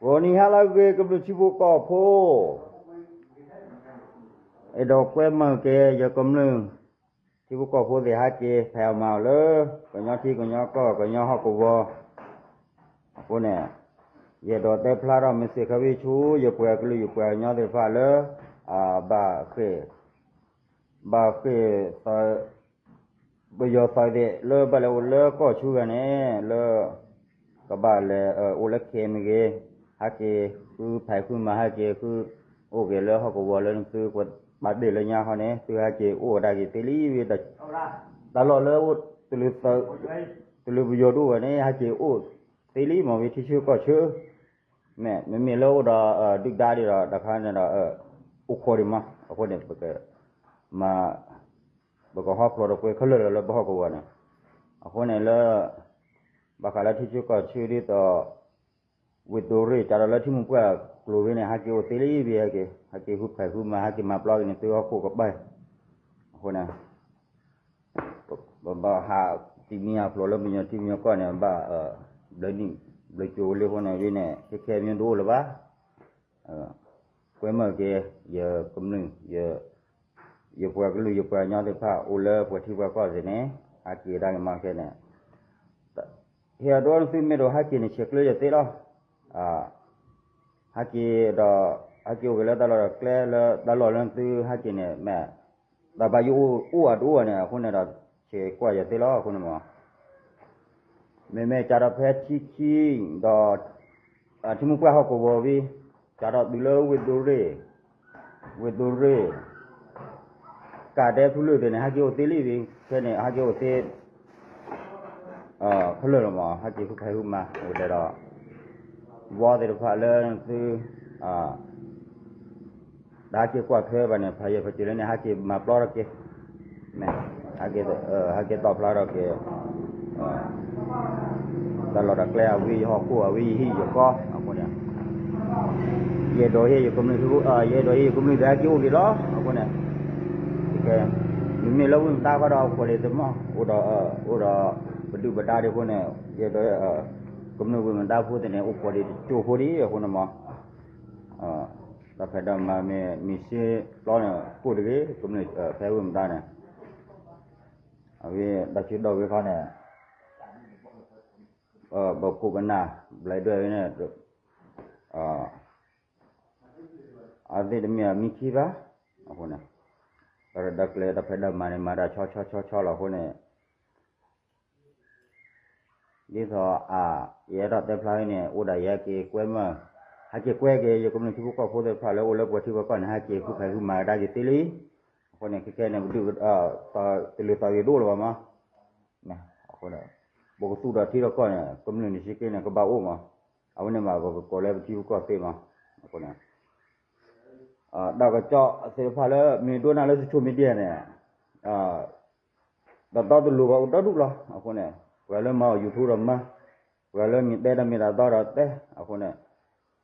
ဂီၤနံၤဟါလၢအဂ့ၤ ကမျၢၢ်ထံဖိကီၢ်ဖိ, အဲၣ်ဒိးကွဲမုာ်က့ၤ ယကမျၢၢ်ထံဖိကီၢ်ဖိသ့ၣ် ဟဲက့ၤဖဲးအီၣ်မၤအီၣ်လၢ ကညီထံကညီကီၢ် ကညီဟီၣ်ကဝီၤအဃိန့ၣ်, ယအဲၣ်ဒိးတဲဖျါထီၣ် မ့ၢ်စ့ၢ်ကီးဝံဆူ ယပှၤကလုာ်ယပှၤကညီသ့ၣ်တဖၣ်လၢ ဘၣ်ဃ့ၢ် ဘၣ်ဃ့ၢ် ပယီၤသုးသ့ၣ်လၢဘၣ်လဲၤအိၣ်လၢကီၢ်ဆူဂၤန့ၣ် လၢ ကဘၣ်လဲၤအိၣ်လၢခဲမ့ၢ်ဂ့ၤ, ဟဲက့ၤဃုဖံးဃုမၤ ဟဲက့ၤဃု အိၣ်က့ၤလၢဟီၣ်ကဝီၤလၢနသု ပှၤဘၣ်ဒ့ၣ်လၢညါဃီန့ၣ် သုဟဲက့ၤအိၣ်ဝဲဒၣ်က့ၤသ့လံဝံၤ, တၢ်လီၢ်လၢအိၣ် တလၢၤပယီၤတအိၣ်ဝဲန့ၣ် ဟဲက့ၤအိၣ်သ့လံမ့ၢ်ဝံၤ ထံဆၢကီၢ်ဆၢ မ့မ့ၢ်လၢအိၣ်ဒီး ဒုၣ်ဒါဒ်ဒီး တခါန့ၣ်ဒီး အိၣ်ခိးဒံးမး အဃိန့ၣ် ပကမၤ ပကဟီဖျိးဒီးပှဲၤခဲလၢာ်လၢပဟီၣ်ကဝီၤန့ၣ်, အဃိန့ၣ်လၢ ဘၣ်ဃးလၢထံဆၢကီၢ်ဆၢဒ်သိး ဝ့ၢ်တိရ့ၣ် ကဒီးလၢထံမိၢ်ပှၢ်ကျိၤဝဲန့ၣ် ဟဲက့ၤအိၣ်သ့လံဝံၤ ဟဲက့ၤ ဟဲက့ၤဃုဖံးဃုမၤ ဟဲက့ၤမၤပျီက့ၤန့ၣ် သုဟီၣ်ခိၣ်ကပၤ အဃိန့ၣ် ပဘၣ်ဟးတံၤမံၤဟးဖျိးလၢပညီထံပညီကီၢ်န့ၣ် ဘၣ် ဘျုးနံၣ်ဘျုးကၠိဝဲလံအဃိန့ၣ် ဝံၤန့ၣ် ခဲခဲမ့ၢ်တအိၣ်လၢၤဘၣ် ကွဲမုာ်က့ၤ ယကမျၢၢ် ယပှၤကလုာ်ယပှၤကညီသ့ၣ်တဖၣ် အိၣ်လၢပှၤထံပှၤကီၢ်သ့ၣ်န့ၣ် ဟဲက့ၤဒၣ်က့ၤမၤခဲန့ၣ် ဟ့ၣ်အဒိနသုမ့ၢ်ဒိးဟဲက့ၤန့ၣ် ဆဲးကျၢယသ့လီၤ. ဟဲက့ၤဒီး ဟဲက့ၤအိၣ်က့ၤလၢတၢ်လီၢ်ဒီးကျဲလၢတၢ်လီၢ်လၢနသုဟဲက့ၤန့ၣ် မ့ၢ် တၢ်ဘၣ်ယိၣ်အိၣ်အဒိၣ်န့ၣ် အဃိန့ၣ်ဒီး ဆဲးကွၢ်ယသ့လီၤ အဃိန့ၣ်မ့ၢ် မ့မ့ၢ်ကဒီးဖဲထံခံဒီး ထံမိၢ်ပှၢ်ဟီၣ်ကဝီၤဝံၤ ကဒီးတုၤလၢဝ့ၢ်တိရ့ၣ် ဝ့ၢ်တိရ့ၣ် ကးဒဲဖုလၢၢ်သ့ၣ်န့ၣ် ဟဲက့ၤအိၣ်သ့လံဝံၤ ခဲန့ၣ် ဟဲက့ၤအိၣ်သ့ ခဲလၢာ်လီၤမး ဟဲက့ၤဃုဖံးဃုမၤ အိၣ်ဒဲးဒီး ဝီသ့ၣ်တဖၣ်လၢသု တၢ်ဟဲက့ၤကွၢ်ထွဲဘၣ်န့ၣ် ဖးယံၤဖးစၢၤလၢန့ၣ် ဟဲက့ၤမၤပျီထီၣ်က့ၤ မ့ၢ် ဟဲက့ၤတီၣ်ဖျါထီၣ်က့ၤ တၢ်လီၢ်တၢ်ကျဲအဝံၤ ယဟီၣ်ခိၣ်အဝံၤ ယဟံၣ်ယဃီ အဃိန့ၣ် ယအဲၣ်ဒိးဟ့ၣ်ယကမျၢၢ် ယအဲၣ်ဒိးဟ့ၣ်ယကမျၢၢ်သ့ၣ်ဟဲက့ၤအိၣ်က့ၤလီၤ အဃိန့ၣ် မ့မ့ၢ်လၢဝ့ၢ်မတါခီဒီး အိၣ်ခိးဒံးတမီၢ် အိၣ်ဒီး အိၣ်ဒီးပဒုၣ်ပဒါဒံးအဃိန့ၣ် ယအဲၣ်ဒိး ကမျၢၢ်ဝ့ၢ်မတါဖိသ့ၣ်န့ၣ် အိၣ်ခိးဒံးတကၠိဖိဒံးအဃိန့ၣ်မး တၢ်ဖံးတၢ်မၤမ့ၢ်မံၤစ့ပျီန့ၣ် ကိၣ်တဂ့ၤ ကမျၢၢ်ဖဲဝ့ၢ်မတါန့ၣ် အဝဲတၢ်ဆၢကတီၢ်ဝဲခီန့ၣ် ပခိၣ်ပနၢ် ဘျဲးဒွဲၣ်ဝဲန့ၣ် အသ့ၣ်တမ့ၢ်အမံခံဘၣ် အဃိန့ၣ် တၢ်ရဲၣ်တၢ်ကျဲၤတၢ်ဖံးတၢ်မၤန့ၣ် မၤတၢ်ဆီဆီဆီဆီလီၤအဃိန့ၣ် ဒ်သိးအ ယအဲၣ်ဒိးတဲဖျါဝဲန့ၣ် အိၣ်ဒၣ်ယဟဲက့ၤကွဲမုာ် ဟဲက့ၤကွဲက့ၤ ယကမျၢၢ်ထံဖိကီၢ်ဖိသ့ၣ်တဖၣ်လၢအိၣ်လၢပှၤထံပှၤကီၢ်န့ၣ် ဟဲက့ၤဃုဖံးဃုမၤကဒါက့ၤသ့လံ အဃိန့ၣ် ခဲခဲန့ၣ် ပဒုၣ် တလၢၤသးဂ့ၤဒိၣ်လၢၤဘၣ်မး အဃိန့ၣ် ပကသူၣ်ထီၣ်ထံထီၣ်ကီၢ်န့ၣ် ကမျၢၢ်န့ၣ်စ့ၢ်ကီးန့ၣ် ကဘၣ်အိၣ်မး အဝဲန့ၣ်မး ပကကိးလၢပထံပကီၢ်သ့မး အဃိန့ၣ် တၢ်ကစီၣ်သ့ၣ်တဖၣ်လၢ မ့ၢ်ဒိကနၣ်လၢ social media န့ၣ် တတီတလိၤဘၣ်အိၣ်ဒီဒူၣ်လီၤ အဃိန့ၣ် ပှၤလၢမၤအီၣ် YouTube ဒီးမၤ ပှၤလၢမ့ၢ်တဲတၢ်မ့ၢ်တၢ်တီဒီးတဲ အဃိန့ၣ်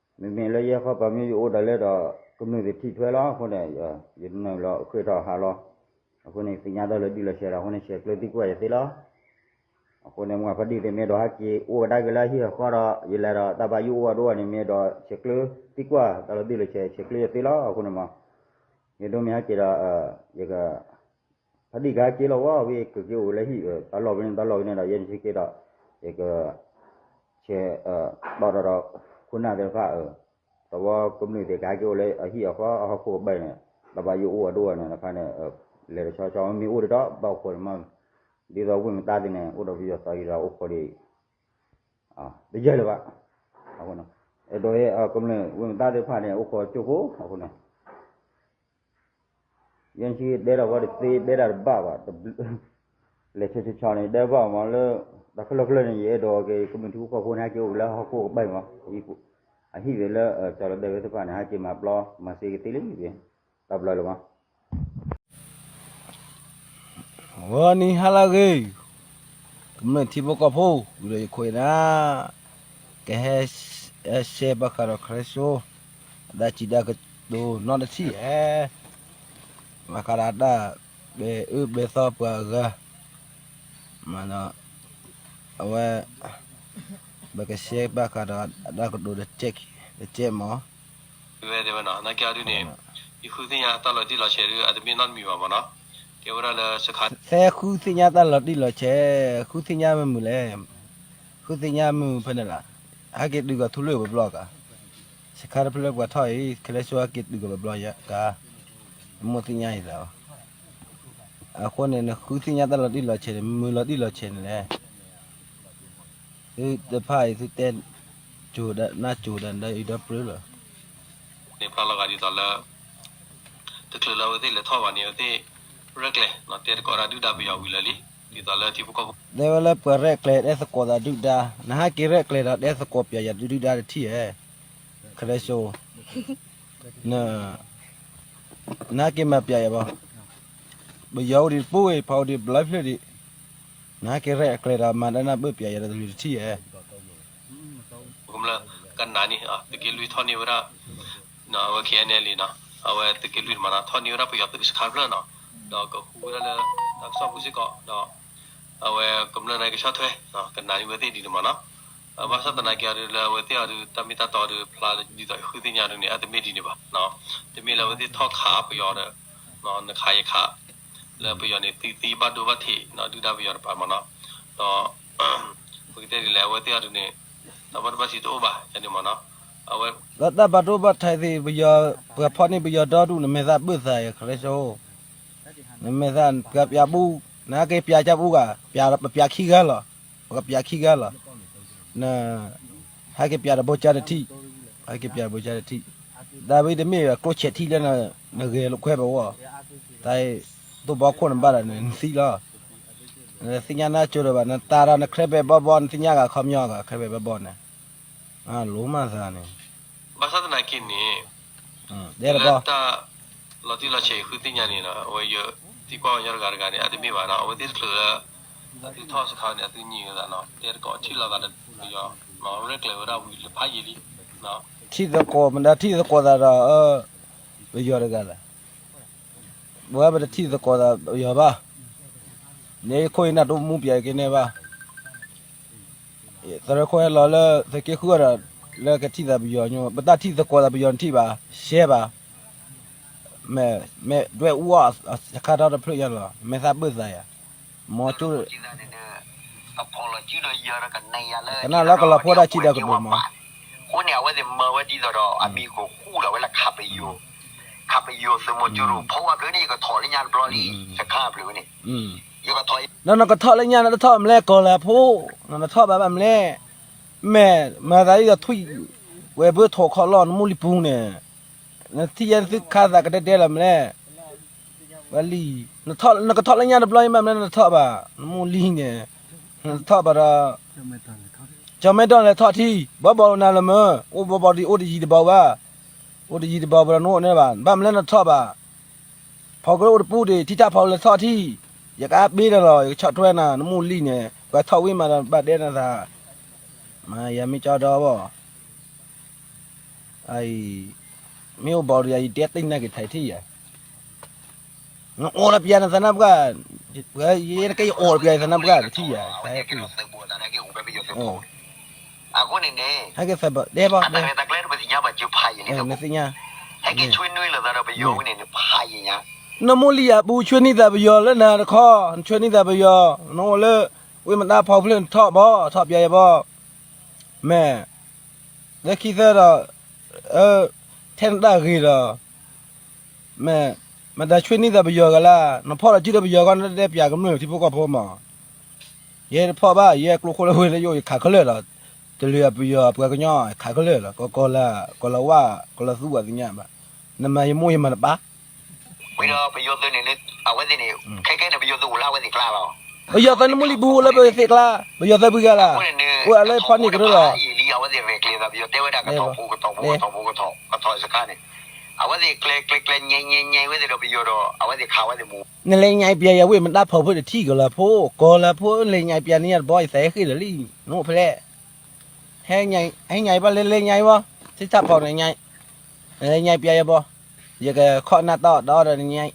မ့မ့ၢ်လၢယဲခီပၤမ့ၢ်ယအိၣ်ဒၣ်လဲာ်ဒီး ကမျၢၢ်သ့ၣ်ထံၣ်ထွဲလီၤ အဃိန့ၣ် ယနုာ်လီၤဃ့ၢ်ထီၣ်ဟးလီၤ အဃိန့ၣ် သ့ၣ်ညါတၢ်လၢာ်ဒုးလၢာ်ဆဲးဒီး အဃိန့ၣ် ဆဲးကျၢသံကွၢ်ယသ့လီၤ အဃိန့ၣ် မ့ၢ်ဖါဒံၣ်သ့ၣ်မ့ၢ်အဲၣ်ဒိးဟဲက့ၤအိၣ်ဝဲဒၣ်က့ၤလၢဟံၣ်အဃီဒီး ယလဲၤဒီးတၢ်ဘၣ်ယိၣ်အိၣ်အဒိၣ်န့ၣ် မ့ၢ်အဲၣ်ဒိးဆဲးကျၢသံကွၢ်တၢ်လၢာ်ဒုးလၢာ်ဆဲး ဆဲးကျၢယသ့လီၤ အဃိန့ၣ်မး မ့ၢ်ဒိမ့ၢ်ဟဲက့ၤဒီး ယက ဖါဒံၣ်ကဟဲက့ၤလီၤဝဲ ဝံၤကက့ၤအိၣ်လၢဟံၣ် တၢ်လီၢ်ဝဲန့ၣ်တၢ်လီၢ်ဝဲန့ၣ်ဒီး ယဲန့ၣ်စ့ၢ်ကီးဒီး ယက ဆဲး တီၣ်ဒီးဒီး ခိၣ်နၢ်သ့ၣ်တဖၣ် သဝီကမျၢၢ်သ့ၣ်ကဟဲက့ၤအိၣ်လၢအဟံၣ်အဃီ အဟီၣ်ခိၣ်ကဘၣ်န့ၣ် တၢ်ဘၣ်ယိၣ်အိၣ်အဒိၣ်န့ၣ် တခါန့ၣ် လဲၤတဆီဆီမ့ၢ်အိၣ်ဒီး ဘၣ်အိၣ်ခိးန့ၣ်မး ဒ်သိးဝ့ၢ်မတါသ့ၣ်န့ၣ် အိၣ်ဒီးပယီၤသးဂ့ၤဒီးအိၣ်ခိးဒံး တယဲၢ်လၢၤဘၣ် အဃိန့ၣ် အဲၣ်ဒိးဟ့ၣ်ကမျၢၢ်ဝ့ၢ်မတါသ့ၣ်တဖၣ်န့ၣ် အိၣ်ခိးကၠိဖိ အဃိန့ၣ် ယဲန့ၣ်စ့ၢ်ကီးဒဲဒီးဝဲတသ့ ဒဲဒၣ်တဘၣ်ဘၣ် လဲၤဆီဆီဆီန့ၣ် ဒဲဘၣ်မးလၢ တၢ်ခဲလၢာ်ခဲလၢာ်န့ၣ် ယအဲၣ်ဒိးက့ၤ ကမျၢၢ်ထံဖိကီၢ်ဖိန့ၣ် ဟဲက့ၤအိၣ်က့ၤလၢဟီၣ်ခိၣ်ကဘၣ်မး အဟံၣ်သ့ၣ်လၢ ကၠီၤလီၤဒဲးဝဲသ့ၣ်တဖၣ်န့ၣ် ဟဲက့ၤမၤပျီမၤစ့ကသ့လံ တၢ်ဘျုးလၢၤမး ဂီၤနံၤဟါလၢအဂ့ၤ, ကမျၢၢ်ထံဖိကီၢ်ဖိ ဝံၤဒီးယခိၣ်အံၤနၤ, ကဟဲ ဟဲရှဲဘၣ်ဃးဒီးခရံာ်စိ အတၢ်စံးတၢ်ကတိၤနီတထံၣ်ဧါ, ဘၣ်ဃးဒီးတၢ်ဘဲအၢဘဲသီပှၤအဂၤ, မ့ၢ်ဒီး အဝဲ ပကရှဲဘၣ်ဃးဒီးအတၢ်ကတိၤဒီး check တကဲမး, ဝဲတဲဝဲနီၤ နာ်က့အီၤဒုန့ၣ် ယဃုသ့ၣ်ညါတၢ်လီၤတံၢ်လီၤဆဲးဒု အတမ့ၢ်နီတမံၤဘၣ်မးနီၤ, ကဲဝဲဒၣ်လၢစခါ သဲဃုသ့ၣ်ညါတၢ်လီၤတံၢ်လီၤဆဲး, ဃုသ့ၣ်ညါမ့ၢ်မုာ်လဲၣ်, ဃုသ့ၣ်ညါမုာ်ဖဲန့ၣ်လီၤ, ဟဲက့ၤတုၤကီၤထူလၢပဘျီကါ, စခါတဖျၢၣ်ပှၤထီၣ်အံၤ ခဲလၢာ်ဆိဟဲက့ၤတုၤကီၤပဘျီယါကါ, မိၢ်သ့ၣ်ညါအံၤသး, အဃိန့ၣ် နဃုသ့ၣ်ညါတၢ်လီၤတံၢ်လီၤဆဲးန့ၣ် မုာ်လီၤတံၢ်လီၤဆဲးန့ၣ်လဲၣ် သုတဖၣ်အံၤသုတဲ ကၠိၤဒၣ်နၢ်ကၠိၤဒၣ်ဒီးအံၤဒီပြၢလီၤ, န့ၣ်ဖျါလီၤဂာ်ဒ်သိးလၢ တချုးလၢအဝဲသ့ၣ်လဲၤထီၣ်ဘၣ်န့ၣ် အဝဲသ့ၣ် ရဲၣ်ကျဲၤ တဲသကိးတၢ်ဒုၣ်ဒါပယီၤဝံၤလၢာ်လံ, ဒ်သိးလၢထံဖိကီၢ်ဖိ တဲဝဲလၢပှၤရဲၣ်ကျဲၤတဲသကိးသးဒုၣ်ဒါ, နဟဲက့ၤရဲၣ်ကျဲၤဒီးတဲသကိးပၠးယၤဒုၣ်ဒါတထံၣ်ဧါ, ခဲလၢာ်ဆိ နဟဲက့ၤမၤပၠးယၤဘၣ်, ပယီၤအိၣ်ဒံးတပူၤအံၤ ပှၤအိၣ်ဒံးဘျီဖျၢၣ်ဒံး, နဟဲက့ၤရဲၣ်ကျဲၤဒီးမၤတၢ်နၢ်ပၢၢ်ပၠးယၤဒီးတလုာ်တထံၣ်ဧါ ကမျၢၢ်ကနၤန့ၣ် သုးက့လွံၢ်ထီၣ်န့ၢ်ဝဲဒၣ် အဝဲ ခဲအံၤန့ၣ်လံနီၤ, အဝဲသုးက့လွံၢ်မးနီၤ ထီၣ်န့ၢ်ဝဲဒၣ်ပယီၤသုးက့စခါဖျၢၣ်နီၤ, ဒီးကဟူးဝဲဒၣ်လၢ တၢ်ကစီၣ်ပူၤစ့ၢ်ကီး ဒီး အဝဲကမျၢၢ်န့ၣ်ကဆီၣ်ထွဲ ကနၤန့ၣ်ဝဲသ့ၣ်ဒ်န့ၣ်မးနီၤ, ဘၣ်ဆၣ်သနာ်က့အီၤဒုးလၢအဝဲသ့ၣ်အီၤဒုး တၢ်မ့ၢ်တၢ်တီဒုးဖျါဒ်သိးယဃုသ့ၣ်ညါဒုးန့ၣ် အတမ့ၢ်ဒ်န့ၣ်ဘၣ်, တမ့ၢ်လၢအဝဲသ့ၣ်ထီၣ်ခးပယီၤဒီး နခးယခး လၢပယီၤန့ၣ် သံသံဘၣ်ဒိဘၣ်ထံး ဒုၣ်ဒါပယီၤတပၤမးနီၤ, ဒီး ပကတဲဒ်လဲၣ် အဝဲသ့ၣ်အီၤဒုးန့ၣ် တၢ်ဘၣ်ဒိဘၣ်ထံးတအိၣ်ဘၣ် ယန့ၣ်မးနီၤ, အဝဲ လၢတၢ်ဘၣ်ဒိဘၣ်ထံးသ့ၣ် ပယီၤ ပှၤဖီၣ်န့ၢ်ပယီၤဒီဒူၣ် နမဲာ်သၣ်ဘၢၣ်သးယၤ ခရၢၡိ, နမဲာ်သၣ်ပှၤပၠးဘူၣ် နဟဲက့ၤပၠးကၢဘူၣ်ဂၤ ပပၠးခံဂၤလီၤ, ပကပၠးခံဂၤလီၤ, န ဟဲက့ၤပၠးတဘိကၢတထံၣ်, ဟဲက့ၤပၠးတဘိကၢတထံၣ်, ဒ်ဝဲတမ့ၢ်ကျိၣ်ဆဲးထံလၢ နဂဲၤလိာ်ကွဲပဝီ, တၢ် သိၣ်ဘီခိၣ်နဘၣ်ဒီးနသံလီၤ, နသ့ၣ်ညါနၢ်ကၠိဒီးဘၣ် နတၢ်ဒီးနချဲပဲာ်ဘီဘီ နသ့ၣ်ညါဂၤခီပညီဂၤ ချဲပဲာ်ဘီဘီန့ၣ်, လိၤမးသးန့ၣ်, ဘၣ်ဆၣ်သနာ်က့န့ၣ် တဲတဘီ လၢတၢ်လီၤတံၢ်လီၤဆဲးဃုသ့ၣ်ညါန့ၣ်နီၤ အဝဲယသံကွၢ်ဝဲညီတဂၤတဂၤန့ၣ် အတမ့ၢ်ဘၣ်နီၤ အဝဲသ့ၣ်တချုးလၢ အသုထီၣ်စခါန့ၣ် အသုညံးဝဲသးနီၤ တဲသကိးထံၣ်လိာ်သးဒီးပယီၤ ရဲၣ်ကျဲၤဝဲဒၣ်ဝံၤလၢဖးယံာ်လံ, ထံၣ်သကိးမတၤထံၣ်သကိးသးဒီး ပယီၤတဂၤလီၤ, ပဝဲပတထံၣ်သကိးသးပယီၤဘၣ်, န့ၣ်ခိၣ်အံၤနၢ်တမူပၠးက့ၤန့ၢ်ဘၣ် သရၢခိၣ်ဟဲလီၤလၢ သုးက့ဃုဒီး လၢကထံၣ်သးပယီၤညိ ပတၢ်ထံၣ်သကိးသးပယီၤနထံၣ်ဘၣ် ရှဲဘၣ်, မ့ၢ်ဒွဲၣ်အူအီၣ်စခါထီၣ်တဖျၢၣ်ညါလီၤ မဲာ်သၣ်ဘၢၣ်သးယၤ, မ်ကၠိ ကနၣ်လၢကလီၤဖိဒၣ်ဆံးဒီးကဒိၣ်မး, အဃိန့ၣ် အဝဲသ့ၣ်မၤဝဲဒ်သိးဒီး အမံၤကဃူဒီးဝဲလၢခးပယီၤ, ခးပယီၤသုးမီၤကၠိရိၤ ဖိဝဲဖျၢၣ်န့ၣ် ယကထီၣ်လၢညါတဘျီလံ, စခါဖျၢၣ်ဝဲန့ၣ်, ယကထီၣ် နနကထီၣ်လၢညါနတထီၣ်မလဲၣ် ကီၤလၤဖိ, နနထီၣ်ဘၣ်ဘၣ်မလဲၣ်, မ့ၢ်မၤသးဒ်သိးထွံၣ် ဝဲၤဘၢထိးခီၣ်လီၢ်နမိၢ်လံၢ်ပူၤန့ၣ်, နထံၣ်ယဲသုခါသးကဒဲဒဲလီၤမလဲၣ်, ဝဲလံ, နကထီၣ်လၢညါတဘျီအံၤဘၣ်မလဲၣ် နတထီၣ်ဘၣ်, နမိၢ်လံၢ်န့ၣ်, နတထီၣ်ဘၣ်ဒီး ကၠီၤမဲဒီၣ်လဲၤထီၣ်ထံ, ဘီဘီနၤလၢမ့ၢ်, အိၣ်ဘီဘီဒ်အိၣ်တယံၤတဘီဘၣ်, အိၣ်တယံၤတဘီဘၣ်ဒီးနအိၣ်န့ၣ်ဘၣ်, ဘၣ်မလဲၣ်နထီၣ်ဘၣ်, ဖီကရၢအိၣ်တပူၤဒံး ထံတၢ်ဖီလဲၤထီၣ်ထံ, ယကအါဘ့ဒီးလီၤ ယကဆီၣ်ထွဲနၤ နမိၢ်လံၢ်န့ၣ် ပှၤထီၣ်ဝံၣ်မးဒီးဘၣ်ဒဲနသး, မၤယၤမ့ၢ်ကၠီဒီဘၣ် အံၤ, မ့ၢ်အိၣ်ဘီဒ်ယၤ ယတဲတ့ၢ်နၤက့ၤထံထံၣ်ယၤ, နအိၣ်လၢပျၢၤနသးနါပှၢ်, ယဲတကဲယအိၣ်လၢပျၢၤယသးနါပှၢ်ကထံၣ်ယၤ, အဃိန့ၣ်န့ၣ်, ဟဲက့ၤသးဘၣ် တဲဘၣ်, နသ့ၣ်ညါ, နမိၢ်လံၢ်အပူၤ ဆွေနံၣ်သးပယီၤလၢနၤတခီ, ဆွေနံၣ်သးပယီၤ, နအိၣ်လၢ, ဝ့ၢ်မတါဖီဖျၢၣ်နထီၣ်ဘီ, ထီၣ်ပျၢၤယဘီ, မ့ၢ်, လၢခံသၢဒီး, ထဲနတၢ်ဂ့ၤဒီး, မ့ၢ်, မတၤဆွေနံၣ်သးပယီၤဂၤလၢ, နဖီၣ်ဒီးစုဒီးပယီၤဂီၢ် နတတဲပၠးကမျၢၢ်ထံဖိကီၢ်ဖိမး, ယဲတဖီၣ်ဘၣ် ယဲကျိခိၣ်လၢဝ့ၢ်လၢယအိၣ်ယခးခဲလၢာ်ဒီး, တလၢအပယီၤပှၤကညီခးခဲလၢာ်လီၤ ကီၢ်လၤ, ကီၢ်လၤဝါ, ကီၢ်လၤသူဝဲသ့ၣ်ညါဘၣ်, နမၤယမိၢ်ယမၤနပၢ် ဝံၤဒီးပယီၤသုးန့ၣ်လၢ, အဝဲသ့ၣ်န့ၣ်, ခဲကဲန့ၣ် ပယီၤသုးအိၣ်လၢအဝဲသ့ၣ်ကျါလီၤ. ပယီၤသုးနမိၢ်လံၢ်ပူၤအိၣ်လၢပဝဲသ့ၣ်ကျါ, ပယီၤသုးပှဲၤဂၤလၢ, အိၣ်လၢဖီၣ်န့ၢ်ကရၢလီၤ. အဝဲသ့ၣ်ကျဲကျဲကျဲ ညဲညဲညဲဝဲသ့ၣ်ဒီးပယီၤဒီး အဝဲသ့ၣ်ခးဝဲသ့ၣ်မူ, နလဲၤညါပျးယဝ့ၢ်မတါဖီဖျၢၣ်တထံၣ်ကီၢ်လၤဖိ, ကီၢ်လၤဖိလဲၤညါပျးန့ၢ်ယၤတဘီ ယသးဟဲဃ့ၢ်လၢာ်လံ, နအိၣ်ဖဲလဲၣ် ဟဲညါအံၤဘၣ်လဲၤလဲၤညါအံၤဘၣ်, ထံဆၣ်ဖီန့ၣ်ညါ, လဲၤညါပျးယဘီ, ယကခီၣ်နၢ်တီၢ်ဒီးဒီးနညါအံၤ,